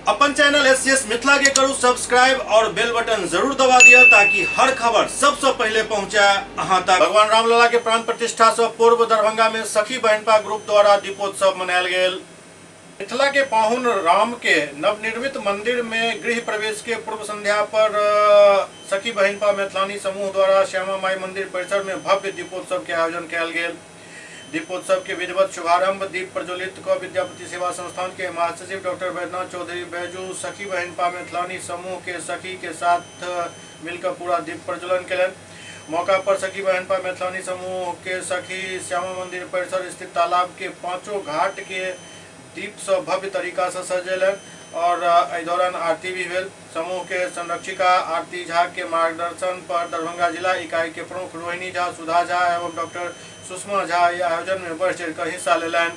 अपन channel S Mithila के करू सब्सक्राइब और बेल बटन जरूर दबा दिया ताकि हर खबर सबसे पहले पहुंचे अहां तक। भगवान रामलला के प्राण प्रतिष्ठा से पूर्व दरभंगा में सखी बहिनपा ग्रुप द्वारा दीपोत्सव मनायल गेल। मिथिला के पाहुन राम के नवनिर्मित मंदिर में गृह प्रवेश के पूर्व संध्या पर सखी बहिनपा मैथिलानी समूह द्वारा श्यामा माई मंदिर परिसर में भव्य दीपोत्सव के आयोजन कयल गेल। दीपोत्सव के विधिवत शुभारंभ दीप प्रज्वलित क विद्यापति सेवा संस्थान के महासचिव डॉक्टर वैद्यनाथ चौधरी बैजू सखी बहिनपा मैथिलानी समूह के सखी के साथ मिलकर पूरा दीप प्रज्वलन केलनि। मौका पर सखी बहिनपा मैथिलानी समूह के सखी श्यामा मंदिर परिसर स्थित तालाब के पांचों घाट के दीप से भव्य तरीका से सजेलनि और एहि दौरान आरती भी भेल। समूह के संरक्षिका आरती झा के मार्गदर्शन पर दरभंगा जिला इकाई के प्रमुख रोहिणी झा, सुधा झा एवं डॉक्टर सुषमा झा एहि आयोजन में बढ़ चढ़ कर हिस्सा लेलनि।